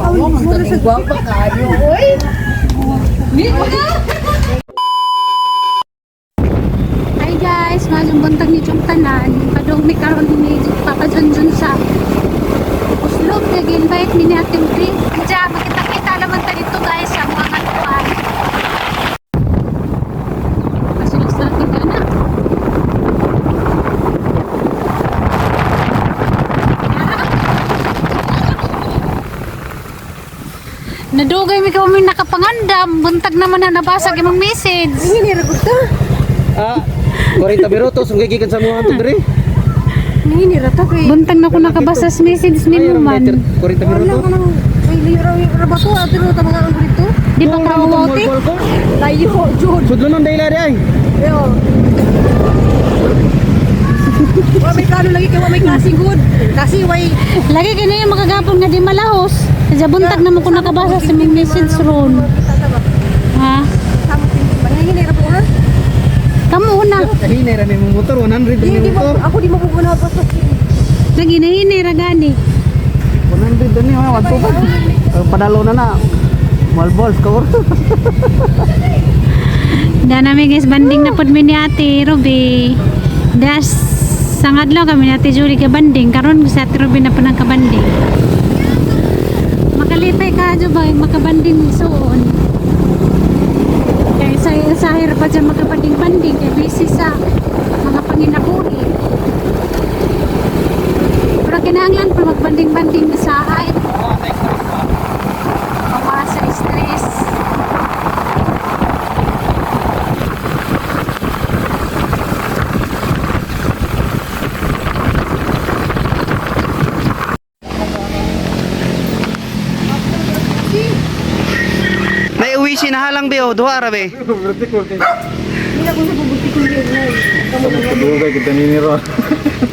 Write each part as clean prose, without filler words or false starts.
Mura sa gwapa kayo, oy. Hi guys, maayong buntag ni Chong tanan. Padung mi karon ni Papa Junjun sa Uslog kay invite mi ni Ate Ruby. Diya makita-kita naman ta dito guys sa mga katuan. Pasok sa ating anak. Nadugay mi kami nakapangandam. Buntag naman na nabasa imong message. Hindi ni ragot ta. Ah, 40 minutos ung gigikan sa mga ato diri. Hindi ni rata kay. Buntag na ko nakabasa sa message ni man. 40 Wala minutos. ka nang ay layo ra ra ba to ato ra ta mga ang dito. Di ba ka uwote? Layo jud. Sudlo nang dayla di ay. Yo. Wa may plano lagi kay wa may klase good. Kasi way Lagi kini yung makagapon nga di malahos. Kaya buntag naman ko nakabasa sa mga message ron. Ha? Mangingi ra po ha. Kamu una. Hinay ra ni mong motor 100 Di ni di mo motor. ako di mo pupunta pa sa. Naginahinay ra gani. 100 dani ha, wadto pa. Padalo na na. Malbol score. Da nami guys banding na pud mi ni Ate Ruby. Das sa ngadlaw kami ni Ate Julie ka banding karon sa Ate Ruby na pud ang kabanding. Makalipay ka jo ba makabanding suon. Kay sa sahir pa dyan makabanding-banding kay busy sa mga panginabuhi. Pero kinahanglan pa magbanding-banding sa ay. Mawa sa stress. Nay uwi si nahalang be oh, duha ra be.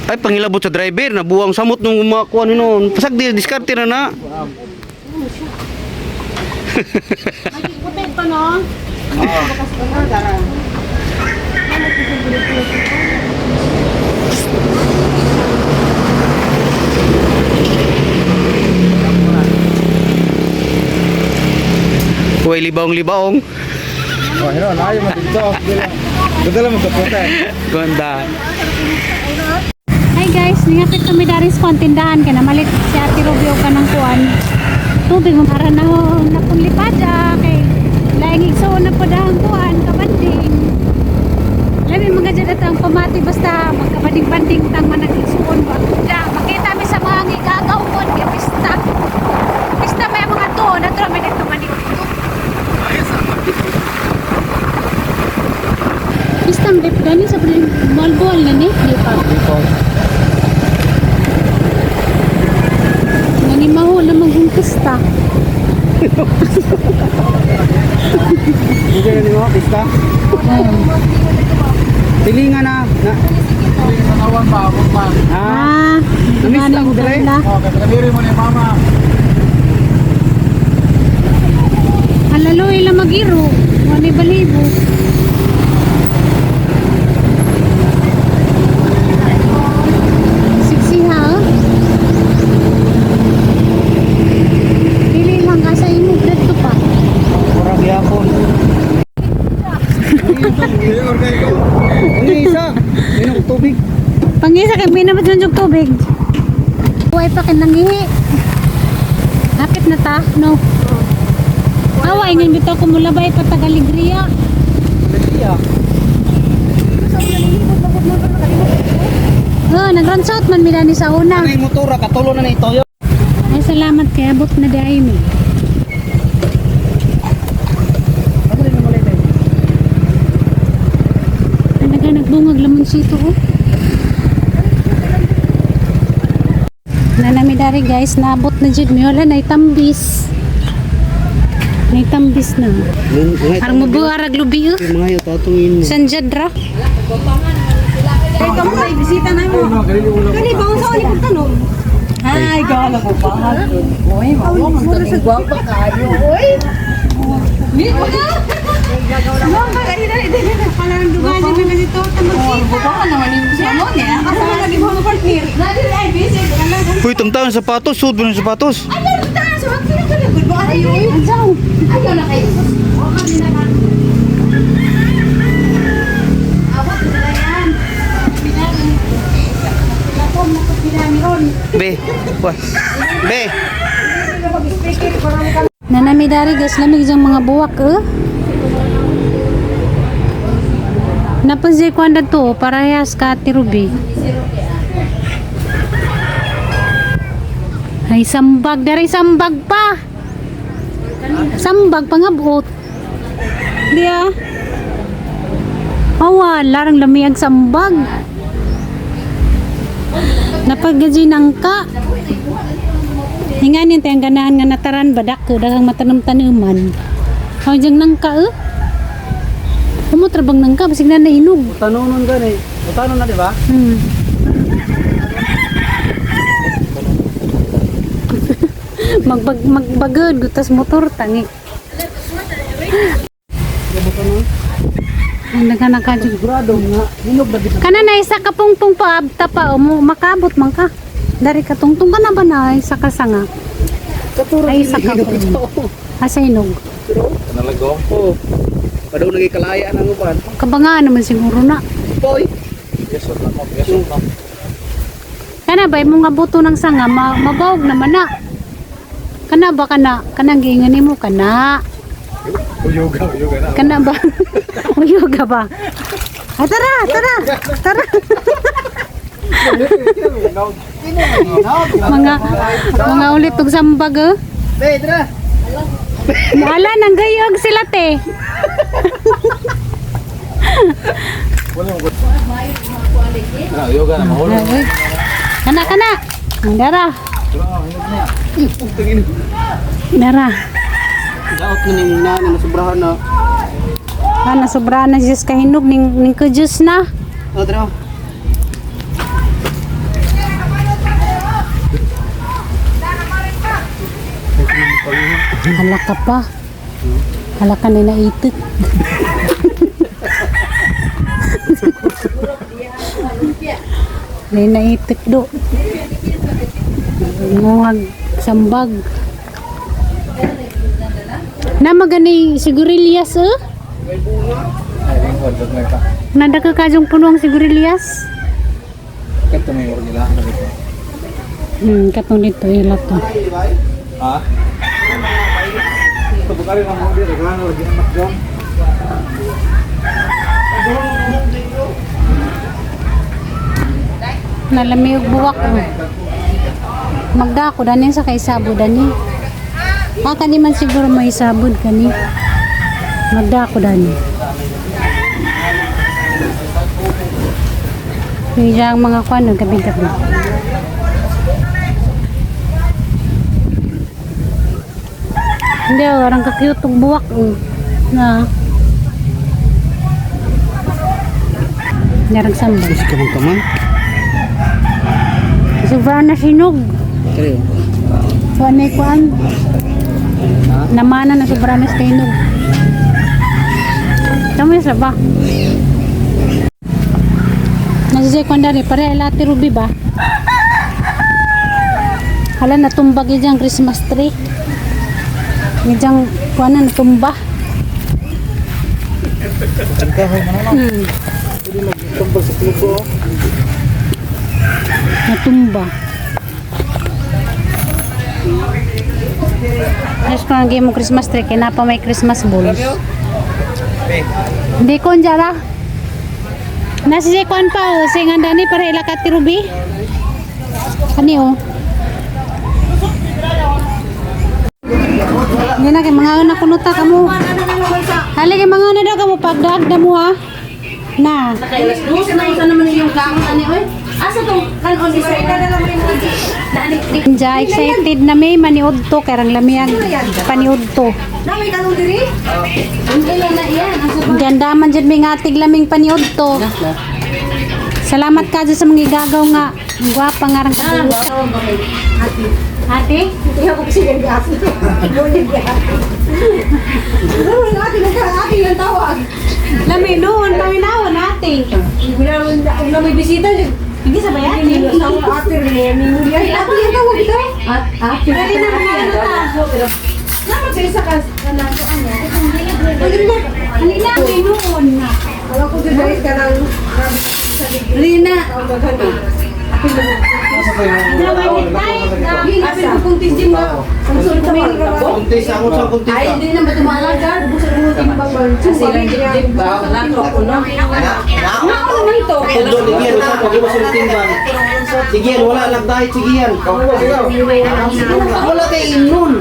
Ay pangilabot sa driver nabuang samot nung makuha ni noon. Pasag di diskarte na na. Magigutay pa no? Uy, libaong libaong. Oh, hino, layo man dito. Ganda lang magkapunta. Ganda. Hi guys, ningapit kami dari sa kuwan tindahan kay namalit si Ate Ruby og kanang kuan. Tubig mo para na na pong lipada kay laing igsuon na pud ang kuan kabanding. Labi mga dyan at ang pamati basta magkabanding-banding tang man igsuon ba. Ja, makita mi sa mga ngigagaw kon kay pista. Pista may mga tuo na tro may dito man Pista mo gani sa bual na ni, di pa. Nanimaho lamang kong pista. Hindi na mo pista. Tilinga na. Na. Awan ba, ako pa. Ah, Ah, Namiss lang ko dire. Oh, kasi mo ni mama. Alalo ila magiro. Wala balibo. Siksiha. Oh. Dili lang ka sa imo bread to pa. Mura gyapon. Ano isa? Minom tubig. Pangisa kay minamot man yung tubig. Buhay pa kay nangihi. Hapit na ta, no. Awa, ingin bitaw ko mulabay pa tagaligriya. Iya. Oh, nag-run out man mila ni sa una. Ano yung motora katulo na ni Toyo. Ay, salamat kay abot na di ay mi. Talaga nagbungag lamon sito oh. Nanami dari guys, naabot na jud mi wala nay tambis. Nay tambis na. Arang mabuha rag lubi oh. Mga yo tatong in. Sanjad ra. Ay kamo kay bisita na mo. Kani ba unsa ni kung tanom? Ay, gala ko pa. Oy, mao man sa gwapa kayo. Oy. Kalarang dugan niya kasi to magkita. Naman yung sa mo niya. Asa man lagi mo partner? Nadi ay busy. Uy, tamtaon sapatos, suod ba ng sapatos? Ayaw ta sa sino ka na good ayo. Anjaw. Ayaw na kayo. Awat na yan. Pinami. Lakom na pinami ron. Be. Wah. Be. Nanami dari gas lamig diyang mga buwak eh. Napansin ko ang to parehas ka Ate Ruby. Ay sambag dari sambag pa. Sambag pa nga buot. Di ah. Awa, larang lami ang sambag. Napagaji nang ka. Hinganin tayong ganahan nga nataran badak ko daghang matanam-tanuman. Aw diyang nangka eh. Umutra bang nangka basig na nainog. Tanunon gani. Tanon na di ba? Magbag magbagod gutas motor tangi. Ang daghan na ka Sigurado nga hinog na gid. Kana na isa ka pungpung paabta pa o mo makabot man ka. Dari ka tungtong ka na ba na isa ka sanga? Ay isa ka pungpung. Asa hinog? Nalago. Oh. Padaw lagi kalaya nang uban. Kabangaan naman siguro na. Boy. Yesot na mo, yesot na. Kana ba imong abuto ng sanga mabawog naman na. Kana ba kana kanang giingan nimo kana. Uyuga, uyuga na. Kana ba? Uyuga ba? Ah, tara, tara, tara. Mga mga ulit og sambag eh. Be, tara. Wala nang gayog sila te. Tara, uyuga na mahulog. Kana kana. Ang Dara. Dara. Daot na ning na na sobrahan na. Ah, nasobra na Diyos kahinog ning ning kujus na. Oh, tara. Hala ka pa. Hala ka na naitik. May naitik do. Nguhag sambag. Na magani sigurilyas eh? Ay, ringkod, wag may pa. Nanda ka kajong puno ang sigurilyas? Kato may orgila dito. Katong dito ila to. Ha? Ito bukari na mo dito, daghan lagi anak jom. Nalami og buwak oh. Magdako dani sa kay sabo dani. Ah, kani man siguro may sabod kani. Magdako dani. Yung diyang mga kwan, gabi-gabi. Hindi, oh, orang ka-cute og buwak. Oh. Na. Narang sambal. Kamang kamang. Sobrang na sinog. Tara. So ano yung kuan? Namana na sobrang na sinog. Tama sa ba? Nasisay kuan dari pare lati ruby ba? Hala natumbag yung Christmas tree. Yung kuan na natumba. Tumbal sa klubo. Natumba. Diyos ko ang mo Christmas tree, kaya pa may Christmas balls. Hindi ko jara. Nasa si kuan pa oh, sing andani para ila ka Ruby. Kani oh. Hindi na kay mga una kunuta kamo. Hali kay mga una daw kamo pagdaagda mo ha. Na. Alas 12 na isa naman yung kaon ani oy. Asa tong kanon isa na lang mo yung Diya, excited na may maniud to kay rang lamiang paniud to. Na may kanon diri? Ang ila na iyan. Ang Ganda man jud may ngatig laming paniud to. Salamat ka dyan sa mga igagaw nga. Ang Gwapa nga rang kabuot. Ati. Ate? Hindi ako kasi nag-ate. Ate. Ate, ate yung tawag. Lami noon, paminawon ate. Wala may bisita. Hindi sa bayan. Ate rin. Ay, ate yung tawag ito. Ate. Dali na mga ano ta. Naman sa isa ka. Ano? Kanila may noon na. Alam ko dyan guys, kanang Rina. Asa? Kung tisdin mo, ang sulit mo yung Kunti sa ako sa kunti Ay, ka. hindi na ba tumalaga? Sila jeep ba? Ako na. Ako naman to. Tundo ni Gian, usa pag iwas ang timbang. Si Gian, wala nagdahit si Gian. Wala kay inon.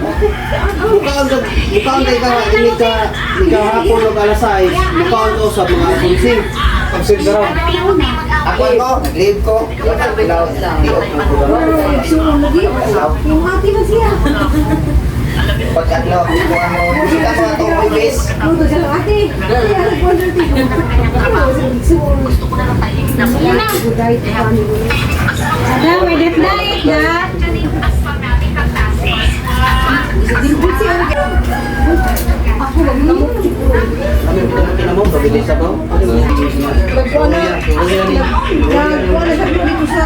Mukaan ka, mukaan kay ka, ini ka, ni ka hapon og alas 6, mukaan ka sa mga konsing. Absent na raw. Ako ko, nag-leave ko. Yung ate man siya. Pagkatlo, kung ano, musika ko atong previous. Ano to siya ate? Ay, alam ko ano Gusto ko na lang Ada, may diet diet na. Ano yung tinamo? Pabili sa ba? Nagkuha na sa dito sa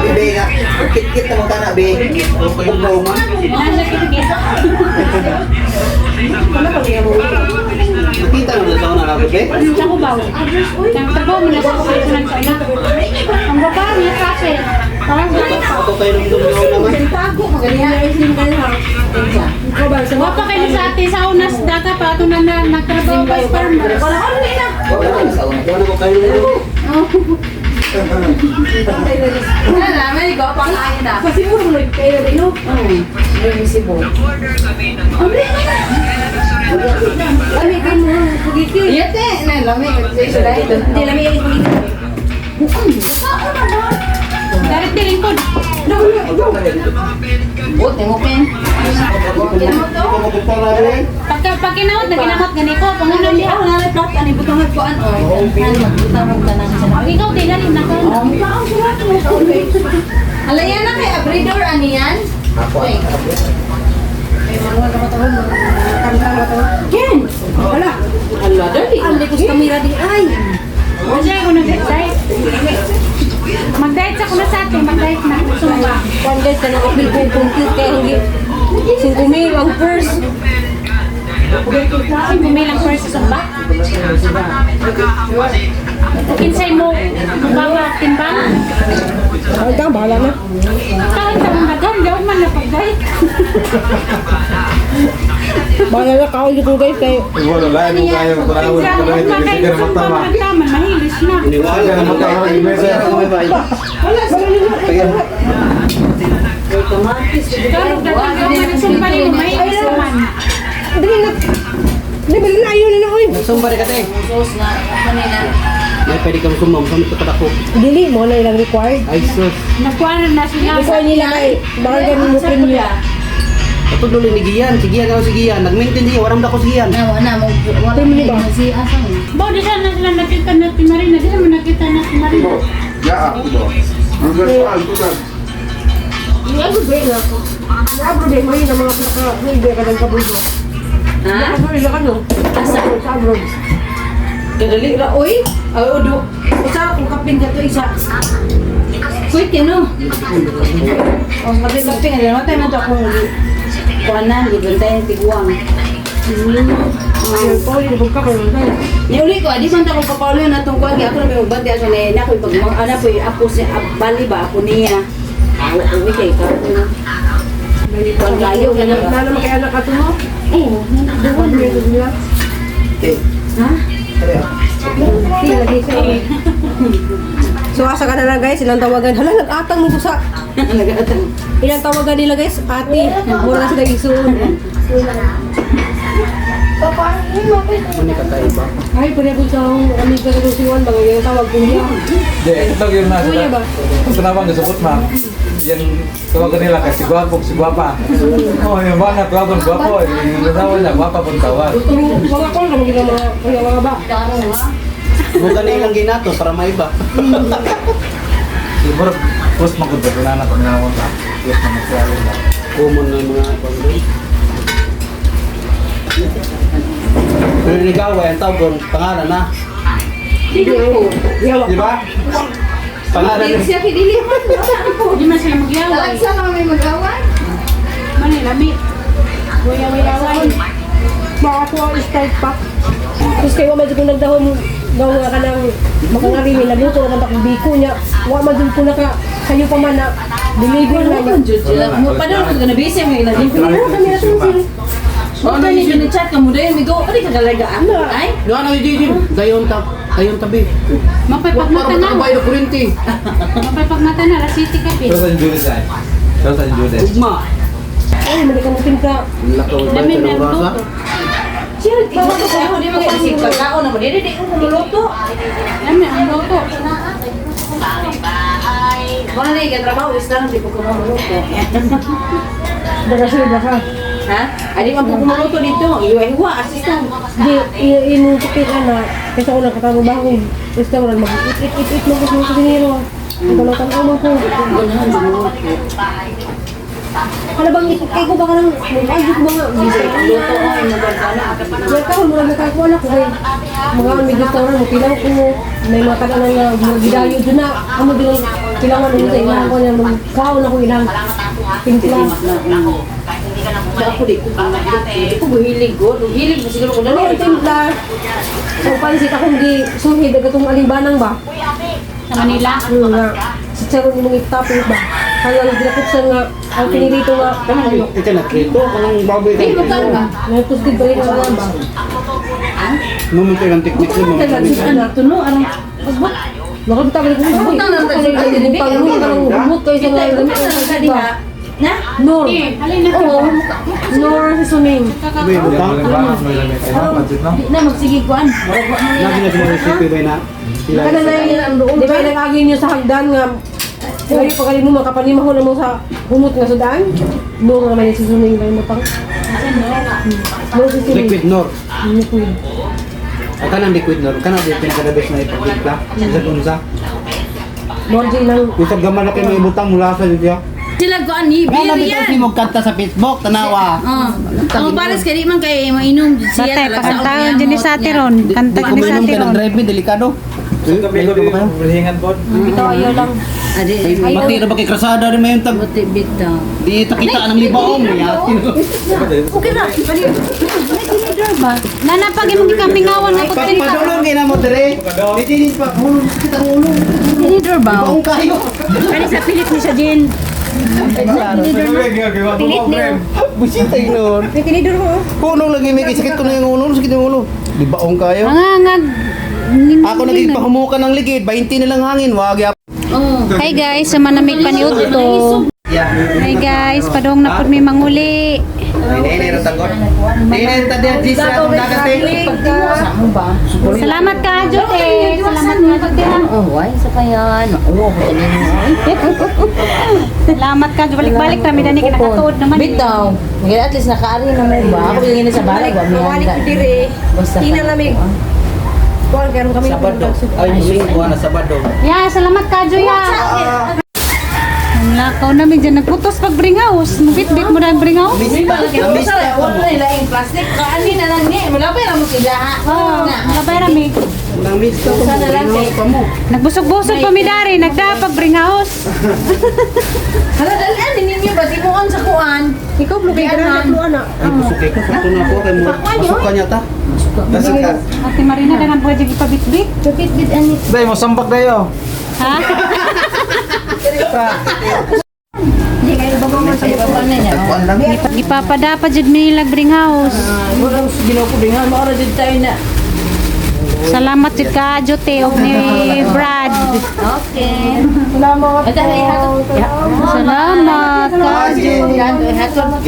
Be, nga, kit-kit na mo ka na, be. Ugbaw man. Nasa kikita. Nakita mo na sa una na be? Ako ba? Ang trabaho mo na sa kukunan sa una. Ang baba niya kasi. Parang ganito. Ato tayo ng dumgaw naman. Tago, magaling na yung kanya. Ikaw ba? Sa Wapa kayo sa ate sa unas data pa ato na na nagtrabaho pa sa farmers. Wala ka na. Wala ko kayo ng Wala na, may ikaw pang kain na. Kasi mo mo nagkayo rin, no? Lami kayo mo spaghetti. Yate, na lami. Hindi, lami yung spaghetti. Darit di lingkod. Buti mo pin. Pagka pag kinawat na ginamot gani ko pangunan niya. Ako na plat ani butang kuan o. Ano magbutang tanan sa. Ikaw di dali na ko. Alayan na kay abridor ani yan. Ako, Ken! Wala. Ala dali. Ang likos kamera di ay. Kasi ako nag-diet. Mag-diet sa kuno sa ate, mag-diet na. Sumba. One guys, kanang apil ko compute kay hindi. 5,000 ang first. 5,000 ang first sa sumba. Kinsay mo, mababa timbang. Ay, ka, bahala na. Kahit sa mga dagan, daw man na pag-diet. Bahala na, kaon ko guys kay Wala, lain mo kaya mo tanawin. Kinsa Tanawin, mo hindi kay ka na sumba matama. magtaman, mahilis na. Niwala Hindi ka na matama. Pero dagan daw man ang sumba nimo, mahilis naman. Dali na. Dali na ayun na oy. Sumba rin ka te. Sauce na kanina. May pwede kang sumba, samot ka padako. Dili mo na ilang required. Ay sus. Nagkuha na sila. Required nila kay baka ganun mo pin niya. Ato dulo ni Gian, si Gian ako si Gian. Nag-maintain siya, waram dako si Gian. Na wala mo wala mo si asa mo. Bo, di sana sila nakita na si Marina. Di naman nakita na si Marina. Ya, ako ba? Ang gasal, tulad. Ang problema ko. Ang problema yun ang mga pinaka hindi ka ng kabulo. Ha? Nakabulo ka no. Asa? Sa abroad. Kadali ra oy. Ay udo. Usa kung kapin ka to isa. Kuy no. O kapin kapin ano tayo man to akong kuan na gibantayan tiguang. Ayun po, hindi ka karon tayo. Niuli ko, adi man ta ko kapaulo na tong kuan ako na may magbantay aso na na ko pag mga ana po apo si bali ba apo niya. Awa uwi kay ka. Kuan kayo ka na. Lalo makay anak ato mo. Oo, Duwan nila. Okay. Ha? Lagi siya. So asa ka na lang guys, ilang tawagan. Hala, nag-atang mo ko sa Nag-atang. ilang tawagan nila guys, ate. Mura na sila isuon. Ano ka kakaiba? Ay, pwede po sa akong amiga sa si Juan, bagay yung tawag ko niya. Di, ito yun na Kuya sila. ba? Ang tanawang gasabot ma. Yan, tawagan nila kay si Gwapo, si Gwapa. Oh, yung mga tawagan Gwapo, yung asawa niya, Gwapa pong tawag. Mga call naman gina mga mga mga ba. Mo gani lang ginato para maiba. Siguro, plus magod ba na pag nawon ta. Plus na magklaro ba. Common na mga pagdon. Pero nigaway ang tawag doon, pangalan na. Di ba? Pangalan Dili na. siya kidili man. Di man sila magyaway. Talagsa naman may mag-away. Mani lami. Guyaway-away. Baka po ang start pa. Tapos kayo medyo kung nagdahon daw nga ka ng mga rimi, nagluto na kang biko niya. Wa man dun po naka kayo pa man na deliver na niya. Jud sila. Mo pa daw ko na busy mo ilang. Kami na sila. Mo ni jud chat ka mo dayon migo pa di ka galaga ay. No, ano yun, Dayon ta, dayon tabi. Mapay Para pagmata na. matakabay na kurinti. Mapay pagmata na la city ka Pero sa Judes ay. Pero sa Judes. Ugma. Ay, mali ka mo timpla. Lakaw ba Lami ito na ng ang rasa? luto. Siya ikaw ko sa di man kay pagkaon na mo dili di ko muluto. Lami ang luto. Wala na yung trabaho, is lang di ko kumuluto. Daga sila, daga. Ha? Adi man po kumuluto dito. Iwa-iwa, assistant. Di, imong kupit na, kaysa ko lang katrabaho. Gusto mo lang mag-it, it, it, it, mo gusto mo kusinero. Ikaw lang tanaw mo ko. Ano bang it, kay ko ba ka nang, mag-agit ba nga? Luto ko ay magagana. Yan ka, mura mo kayo anak ko kay mga may gusto na mo pilaw ko may mga taga na nga mga gidayo doon na amo din ang kailangan mo sa ilang ko na kaon ako ilang timpla. Ako di ko di ko hilig ko. Hilig mo siguro ko Ano ang timpla? So pansit akong gi suhid agatong alimbanang ba? Sa Manila. Ano nga sa charon imong itapos ba? Kaya lang ginakupsan nga ang pinirito nga ano. Ito na krito, kanang baboy Di mo ka. ba? Nagtusgid pa rin ang ba? Mo mo ang technique mo. Ano tuno anong Nakabita ka rin ko. Butang lang tayo. Pagmut ka ng humot kayo sa mga Kita na lang diha. Na? Nor. Eh, halin na. Oo. Nor si Suning. May butang. Ay, pansit no? Di na magsige kuan. Murag wa man Lagi na sa mga recipe ba na? Sila. Kada na di ba nag-agi niyo sa hagdan nga Layo pa kali mo makapanimahon na mo sa humot nga sudan. Nor naman yung susuning ba mo pang. Nor si Suning. Liquid nor. Liquid. Ang kanang liquid nor, kanang di pinaka the best na ipagtimpla. Isa unsa. Nor di lang. Bisag gamay na kay may butang mula sa diya. Sila kuan ni Nga beer bitaw yan. si mo kanta sa Facebook tanawa. Oh. Ang pares kay di man kay mainom siya Batay, talaga pakantaon dyan ni sa ate ron. Kanta Di ko dyan ni sa mainom ate ka ng ron. drive delikado. Gabi ko di po. Ito ayaw lang. Adi Mati na ba kay krasada rin mayon tag. buti bitaw. Di takita ng libaong. Okay na. Bali. Ba? Nana, pag imong gikamingawan nga pagtinta. Padulong kay namo dire. Di di pa hulong sakit ang ulo. Tinidor ba? Libaong kayo. Kani sa pilit ni sa Jen. Pilit niyo. Busita yun. May tinidor ko. oh. Punong lagi may sakit ko na yung ulo, sakit yung ulo. Libaong kayo. Angangag. Ako nagigpahumukan ng ligid, 20 na lang hangin, wag ya. Oh. Hi guys, sa manamig paniudto. Yeah. Hi guys, padong na pud mi manguli. Ay, nay, ratagor. Nay, nay, tadi di sa atong dagat eh. Mo ba? Salamat ka, Jote. Salamat ka, Jote. ha. Oh, why sa kayan? Oo, ko tanin Salamat ka. Balik-balik kami dani kinakatuod naman. Bitaw. Ngayon at least nakaari na mo ba? Ako yung sa balay ba? Mawalik ko dire. Basta. Tina lamig. Kuan karon kami. Sabado. Ay, linggo na Sabado. Ya, salamat ka, Joya. Ang lakaw namin dyan. Nagputos pag bring house. Mabitbit mo na ang bring house. Wala na ilaing plastic. Kaani na lang ni. Wala pa mo sila ha. Oh, labay rami. Nang miss ka Sana lang, eh. pa mo. Nagbusog-busog pa mi dari. Nagdapag bring house. Hala dalian ninyo ba timuon sa kuan? Ikaw bro kay grana bro ana. Ay, busok kay ko. Sakto na ako kay mo. Busok ka niya ta. Busok ka. Ate Marina, dangan po dyan ipabitbit. Bit-bit ani. Day mo sambak dayo. Ha? Sa na niya. Kuan lang. Ipapadapa jud mi nilag bring house. Wala mo ginawa ko din ha. Maura jud tayo na. Salamat jud ka, Jote, og ni Brad. Okay. Salamat. Ito ay hatod. Salamat ka. Sige. Hatod.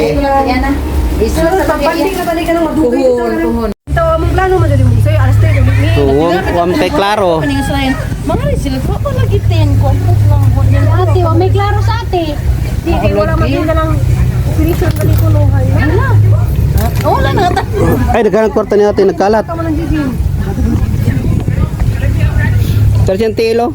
Yan na. Isa sa Pagbanding na balik ka ng madugay. Puhon, puhon. Ito among plano man dali mo. Sa'yo alas 3 ni. Wam kay klaro. Paningan sa lain. Mga rin sila. Ko lagi 10 ko. Ang lang ko. Ate, wa may klaro sa ate. Di kay wala man din ka ng operation balik ko no. Wala na. Ay, nagkalang kwarta ni ate, nagkalat. Tama ng gym. Sir Tilo.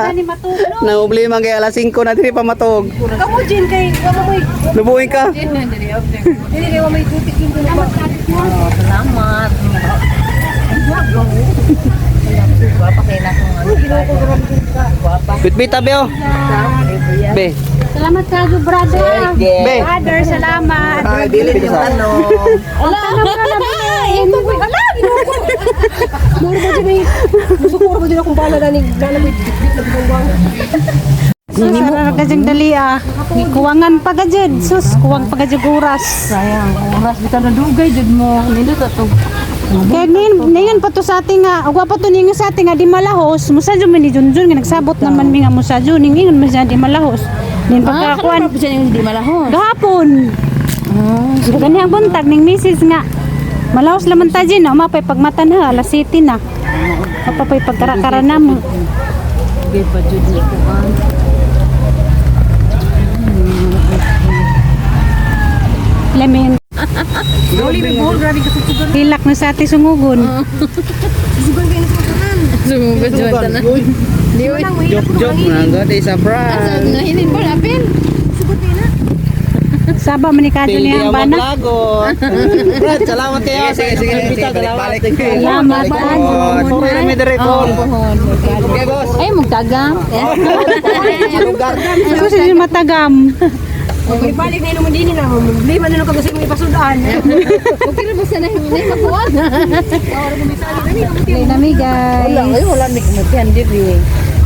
Ani matulog. Na problema kay alas 5 na diri pa matog. Kamu Jin kay wa mo may Lubuin ka. dili kay wa may tutik yung Salamat Salamat. Guwapa kay na kung ano. Bitbit tabi oh. Be. Salamat ka, brother. Be. Brother, salamat. Ay, bilin yung ano. Wala, ano na Ala, ginoo ko. Muro ba dyan may musuko ba din akong bala na ni na may bitbit na bigong. Sus, ka dyan dali ah. Gikuwangan pa ka dyan. Sus, kuwang pa ka dyan oras. Sayang, oras bitaw na dugay jud mo. Nindot atong Kaya ningon pa to sa ating nga, ugwa pa to ningon sa ating nga di malahos, musadyo man ni Junjun nga nagsabot naman mi nga musadyo ningon man siya di malahos. Nin pagkakuan pa siya yung di malahon. gahapon. Ah, ganihang buntag ning misis nga. Malahos laman ta dyan, no? Mapay pagmatan ha, alas 7 na. Mapapay pagkarakara na mo. Dugay pa jud ni kuan. Lemen. Hilak na sa ating sungugon. Sumugod jud tanan. Joke joke na gud isa prank. Ngahinin pa apin. Saba man ni kadyo Pildi niya ang ang bana. maglagot. Brad, salamat kayo. Sige, sige, sige. Balik, balik. Salamat, Balik. Sorry na may direct call. Okay, boss. Ay mugtagam. Lugar. Sus, hindi matagam. Ibalik na inom din na. Problema na lang kag gusto mo ipasudan. Okay ra ba sa nahinay makuan? Nami guys. Wala, wala mi kumutihan diri.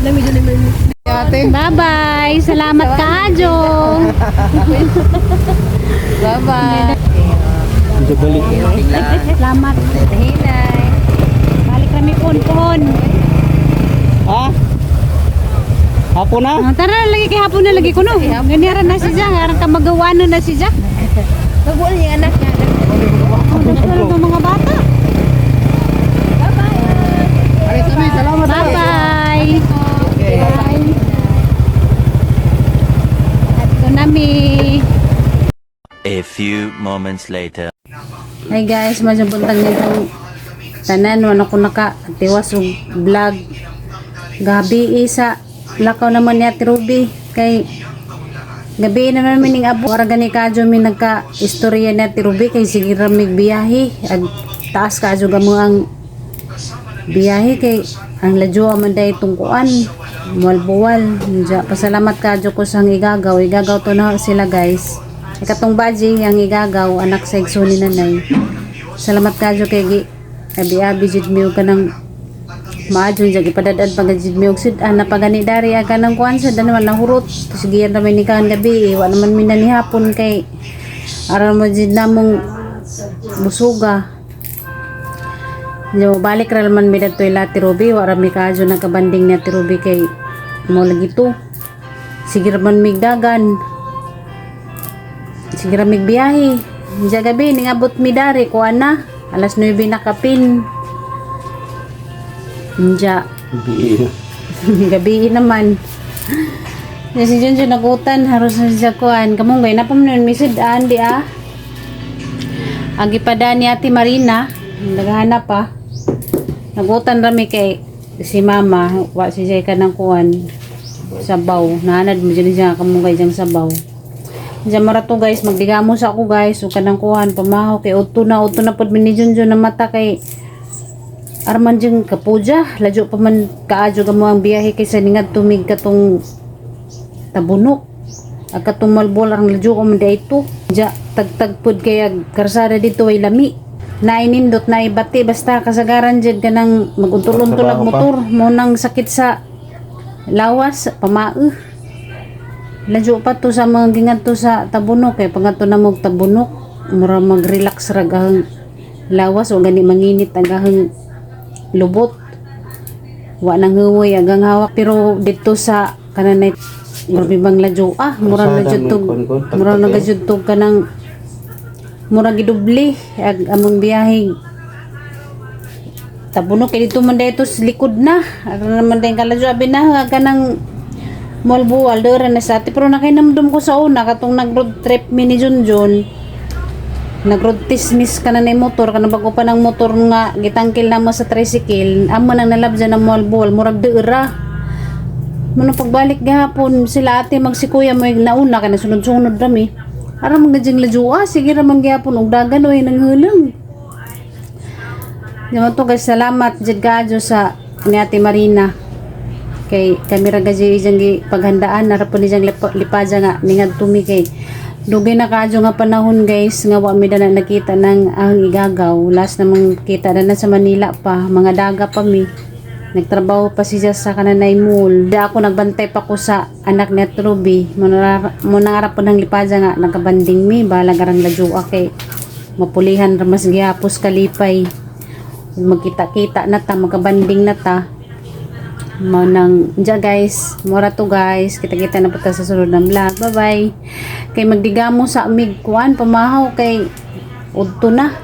Lami dyan naman. Bye-bye. Salamat kaadyo. Bye-bye. Salamat. Hinay. Balik kami pon-pon. Ha? Hapon na? Ah, tara lagi kay hapon na lagi ko no. Ganyan na si Jang, aran ka magawa na si Jang. Magbuol yung anak niya. Oh, daghan ng mga bata. Salamat. Bye-bye. Bye. Ato nami. A few moments later. Hi guys, medyo buntag nitong tanan wala ko naka tiwas og vlog. Gabi isa lakaw naman ni Ate Ruby kay gabi na naman mining abo ara gani kadyo mi nagka istorya ni Ate Ruby kay sige ra mig biyahe ag taas kadyo gamo ang biyahe kay ang ladyo man day tungkuan mualbuwal. Nja, pasalamat kadyo ko sa igagaw igagaw to na sila guys. Ikatong baji ang igagaw anak sa igso ni nanay. Salamat kadyo kay gi abi-abi jud mi og kanang maadyon jud ipadad-ad pag jud mi og sud-an na pagani dari aga ng kuan sa naman nahurot. Sige yan naman ni kan gabi eh, wa naman mi na ni hapon kay aron mo jud namong busuga. Yo, balik ra man mi dadto ila Ate Ruby, wa ra mi kaadyo nagkabanding ni Ate Ruby kay mo lagi to. Sige ra man mig dagan. Sige ra mig biyahe. Diya gabi ningabot mi dari kuan na alas 9 na kapin. Diya gabi naman. Diya si Junjun nagutan haros na siya kuan. Kamunggay na pa man mi sud-an di ah. Ang gipada ni Ate Marina, naghahanap pa. Nagutan rami kay si Mama, wa si Jay kanang kuan sabaw. Nahanad mo dyan siya kamunggay diyang sabaw. Diyan mara to guys, magdigamos ako guys, ug kanang kuan pamaho kay udto na pud mi ni Junjun na mata kay arman diyang kapuja, ladyo pa man kaadyo gamo ang biyahe kaysa ningad tumig katong tabunok. Ag katong malbol ang ladyo ko man ito. Diya tagtag pud kay ag karsada dito ay lami. Nainindot na ibati basta kasagaran jud kanang maguntol-untol ag Trabaho pa. motor mo nang sakit sa lawas pamae. Ladyo pa to sa mga gingadto sa tabunok kay pangadto na mog tabunok mura mag-relax ra gahang lawas o gani manginit ang gahang lubot wa nang huwoy agang hawak pero dito sa kananay grabe bang ladyo ah mura na Kalsada, jud tog may kon-kon, mura na tagtag jud tog kanang mura gidubli ag among biyahe tabunok kay dito man dito sa likod na aron naman din kaladyo abi na kanang Mualbual dira na sa ate, pero nakainamdom ko sa una katong nag road trip mi ni Junjun. Nag road tismis ka na na yung motor kana, bago pa ng motor nga gitangkil na mo sa tricycle, amo nang nalabjan ng Mualbual, murag dira. Muna pagbalik gahapon sila ate magsikuya mo yung nauna ka na sunod-sunod rami. Ara man gadyang ladua, sige ra man gihapon og dagan oy nanghulang. Di to guys, salamat jud kaadyo sa ni Ate Marina. Kay kami ra gadyo ijang gi paghandaan na ra po ni jang lipadya nga ningadto mi kay dugay na kaadyo nga panahon, guys, nga wa mi na nakita ng ang igagaw. Last namang kita na sa Manila pa, mga daga pa mi. Nagtrabaho pa siya sa Kananay Mall. Da ako nagbantay pa ko sa anak ni Ate Ruby. Muna po ng lipadya nga nagkabanding mi balag arang ladua kay mapulihan ra mas gihapos kalipay. Magkita-kita na ta, magkabanding na ta. Mo nang diya guys, mora to guys. Kita-kita na po ta sa sunod ng vlog. Bye-bye. Kay magdigamo sa amig kuan pamahaw kay udto na.